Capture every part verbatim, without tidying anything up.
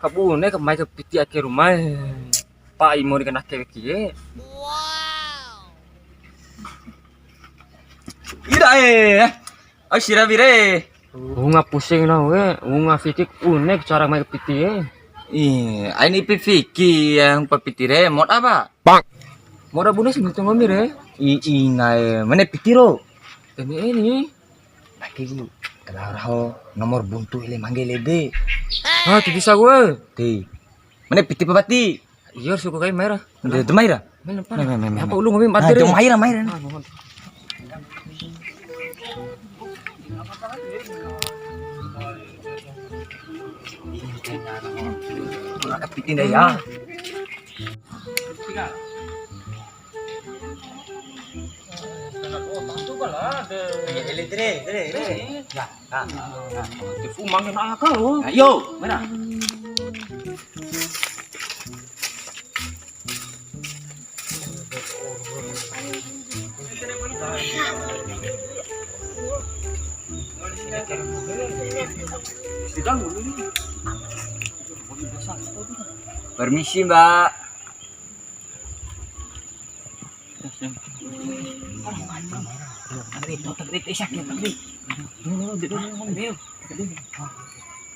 Kabune ka mai ka piti ake rumae. Pa'i mori ka nake weki e. Ira e. Au sira bire. Wunga pusing na we, wunga fiki une cara mai ka piti e. Ih, aini ipi fiki yang pa piti re, mod apa? Bang. Mod bune sih buntu ngomi re. I, ina e, mane piti ro? Ini, ini. Pake ku, kalau raho nomor buntu ele mangge lebe. Ah, tu bisa gue. Ti. Mana piti pepati? Iya, suku kai mai ra. Dia tu mai ra. Mai lempar. Mai, mai, mai, mai, apa mai. Ulu ngomi mati. Nah, re. Mai ra, mai ra. Ah, mohon. Piti dah ya. Ele tere, tere, tere. Ya, ya, ya. Tipu mangkin akal, oh. Ayo, mana? Permisi, Mbak.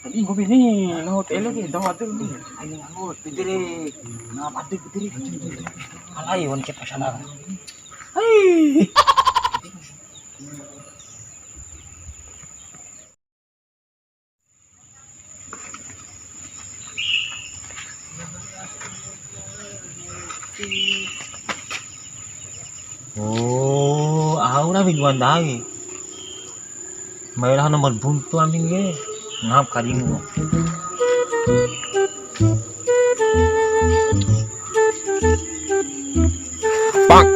Tapi ngopi ni, nahu tele ke, dong atu ni. Ayo, aku pikirin. Nah, mati pikirin. Alai, wan cepat sana. Hai. Oh, au na bintuan dai. Mai lah nomor buntu ambin ke. Ngap karingu. Pak.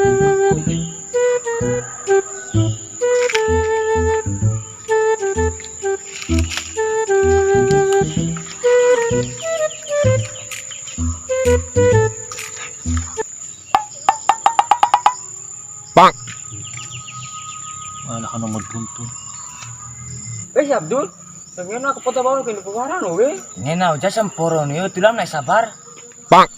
Pak. Mana kan nomor buntu? Eh, si Abdul, ngena aku foto baru ke di pewaran, we. Ngena uja samporo ni, yo, tulang naik sabar. Pak.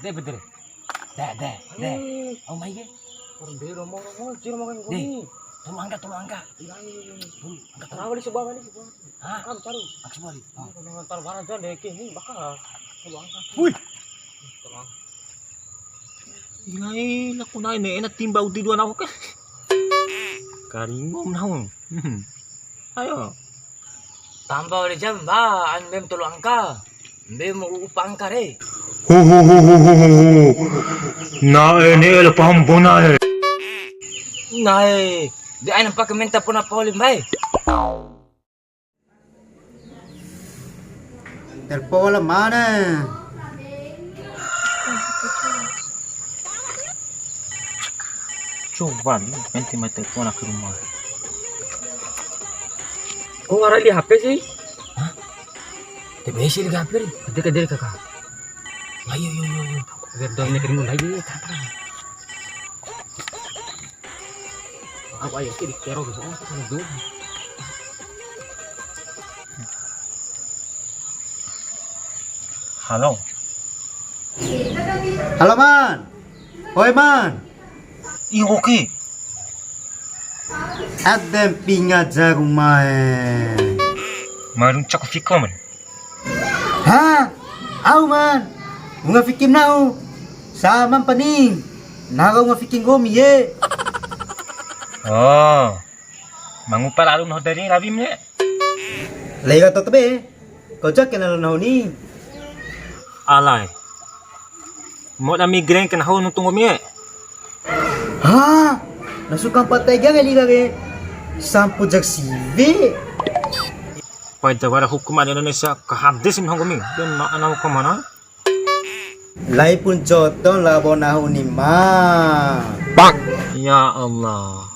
De, betul. De, de, de. Au mai ke. Orang beli romo, romo, jir romo kan. De, goni. Tolong angkat, tolong angkat. Iya, iya, iya. Tolong angkat, tolong. Nah, beli sebuah, beli sebuah. Hah? Kamu cari. Aku sebuah. Oh. Ini kalau ngantar barang tuh, deh, ini bakal. Tolong angkat. Wih. Tolong angkat. Ilai, laku nai ne, ena timba uti dua nahu ke. Karingom nahu. Hmm. Ayo. Tamba wali jam, ba, an bem tolu angka. Bem u-, upa angka re. Ho, ho, ho. Na, ene ele paham bona e. Na, e. Di aina pake menta pona poli, mbai. Telpon la mana? Coba ni, nanti mai telpon ke rumah. Kok nggak ada di H P sih? Hah? T B S di H P ni. Kede, kede, kakak. Ayo, yo, yo, yo. Biar dua menit rindu lagi, kakak. Apa ya, sih, di kero gitu. Oh, aku dulu. Halo. Halo, Man. Oi, Man. Ih, oke. Adem pinga jarum mae. Marung cak fiko, Man. Ha? Au, Man. Wunga fiki nahu. Sama paning. Naga wunga fiki nggomi ye. Oh. Mangupa lalu nahu dari rawim ye. Lega to tebe. Kau jak kenal nahu ni. Alai. Moda migrain ke nahu nuntu nggomi e. Ha? Nasu kampa tega ngali kage. Sampu jak siwe. Pai jawara hukum ada Indonesia ke hadis nahu nggomi. Dan ma-, ana hukum mana? Lai pun joto labo nahu ni ma. Pak. Ya Allah.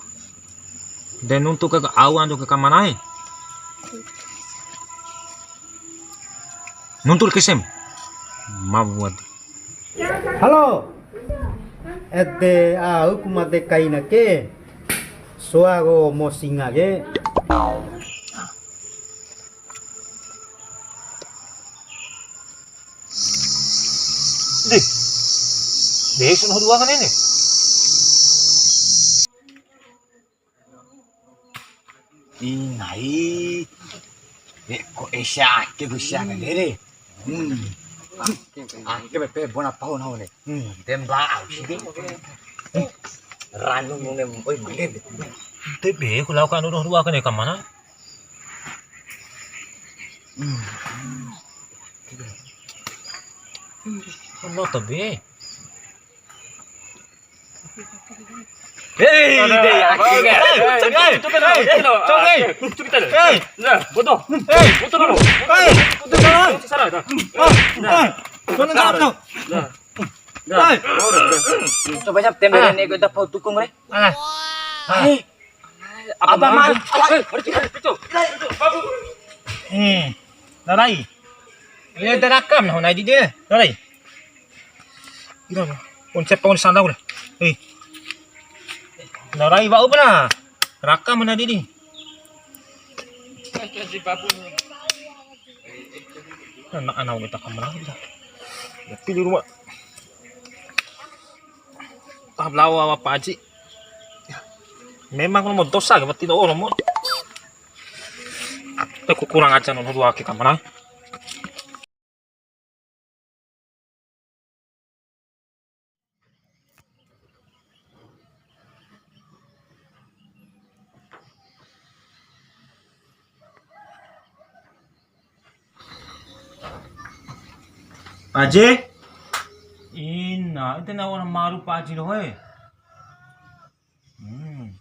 De nuntu ke au ando ke kamanae. Nuntu ke sem. Mawad. Halo. Ede au ku made kaina ke, soa ro mo singa ke. Deh, deh, sono dua kan ini. Inai. Eh, ko ese ake ku sia ka dere. Hmm. Ake be pe bona pau na one. Hmm, demba au si de. Ranu mune oi mande. Te be ku lau ka no dua ka ne ka mana? Hmm. Ono to be. Hei, dei, akhirnya. Hei, hei, hei, hei, hei. Nah, bodoh. Hei. Bodoh dulu. Hei. Bodoh dulu. Salah, dah. Hei. Nah. Hei. Nah. Nah. Hei. Coba siap tembelin ego dapat tukung, re. Ah. Hei. Apa, Mas? Hei, harus, harus, itu. Itu, bagus. Hmm. Darai. Ini ada rakam nah, naik di dia. Darai. Ira, konsep tahun sana udah. Eh. Darai, bau pernah. Rakam mana di di? Anak-anak kita kamera kita. Pilih rumah. Ah, belawa apa aji? Memang nomor dosa ke, berarti nomor. Aku kurang ajar nomor dua ke kamera. Paji? Ina, ede na orang maru Paji doho e. Hmm.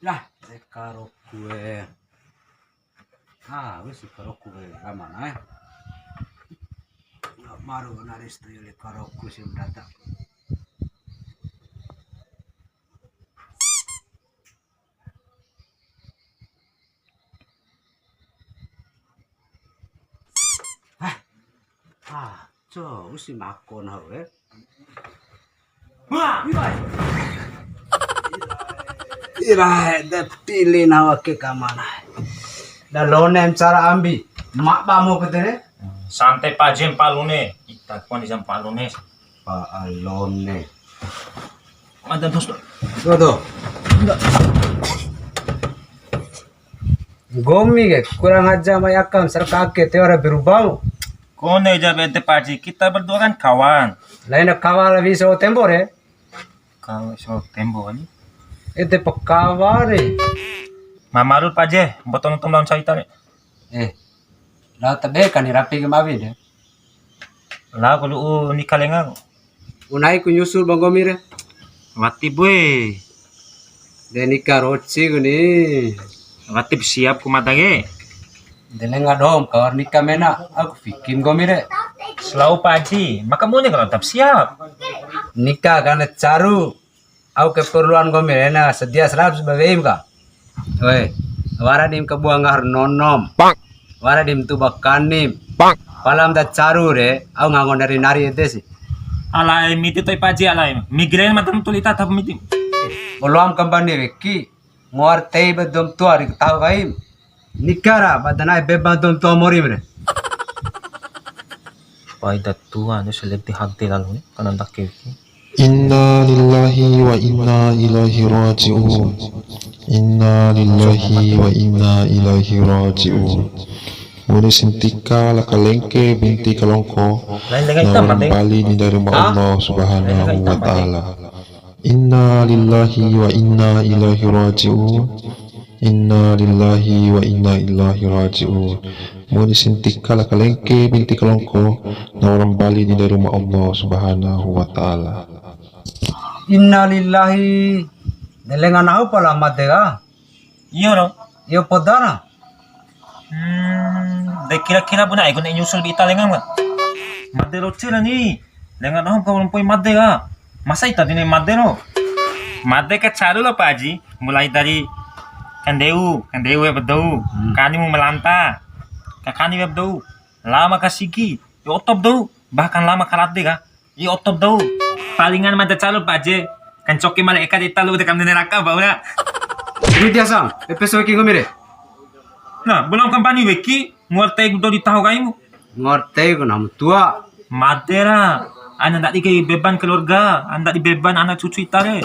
Lah, de karoku e. Ah, wis karoku e, aman e. Nggak maru na restu le karoku si mendatang. Hah? Ah, co, usi mako nahu e. Wah, ibai. Ira, de pili nawa ke kamana. Da lone ncara ambi. Mak ba mo ke tere. Santai Paji, mpa'a lone. Ita kuan di mpa'a lone. Mpa'a lone. Ada terus. Tuh, tuh. Nggomi ke, kurang ajar mai akam, serka ake, tiwara berubah. Kone ja bente Paji, kita berdua kan kawan. Laina kawan lebih so tempo re. Kawan so tempo ni. Ede pekawa re. Mamaru Paji, mboto nonton lawan cerita re. Eh, lao tabe kani rapi ke mawi de. Lao ku lu'u nika lenga. Unai ku nyusul ba nggomi re. Wati bue. De nika roci ku ni. Wati siap ku mada ke. De lenga doho ma kawara nika mena, au ku fiki nggomi re. Selau Paji, maka mune kalau tetap siap. Nika kana caru. Au keperluan nggomi re na sedia seratus ba weim ka. Oe, wara dim kabua ngahar nonom. Wara dim tuba kanim. Pala ma da caru re, au ngango nari-nari ede si. Alai miti to'i Paji alai. Migrain mada tuli tatap miti. Boloam kambani weki. Ngoar tei ba dou ma tua ri tahu kaim. Nika ra, ba da na'e beba dou ma tua morim re. Pai da tua, anu selek di hati lalu ni, kana ndake ke. Inna lillahi wa inna ilaihi raji'un. Inna lillahi wa inna ilaihi raji'un. Bune santika la Kalengke binti Kalongko, lain lenga na hitam, orang Bali ni dari Allah Subhanahu wa Ta'ala. Inna lillahi wa inna ilaihi raji'un. Inna lillahi wa inna ilaihi raji'un. Muni santika la Kalengke binti Kalongko, na orang Bali ni dari rumah Allah Subhanahu wa Ta'ala. Inna lillahi. De lenga nahu pala made ka? Iyo ro. Iyo podana. Hmm, de kira-kira bune ai ku ne'e nyusul ba ita lenga ma. Made roci ra ni. Lenga nahu ka mpoi made ka. Masa ita di ne'e made ro. Made ka caru lalo Pak Haji, mulai dari kandeu, kandeu wea ba dou, hmm, kani mu malanta, kakani wea ba dou, lama ka sigi, ya oto ba dou, bahkan lama ka lade ka, ya oto ba dou. Palingan made caru Pak Haji, kan coki male eka dita lu de kam neraka bau na. Duit dia sam, episode ki ngomire. Nah, belum kampani weki, nguar tei ku dou di taho kaimu. Nguar tei ku nahu ma tua. Made ra, ana ndadi kai beban keluarga, ana ndadi beban ana cucu ita re.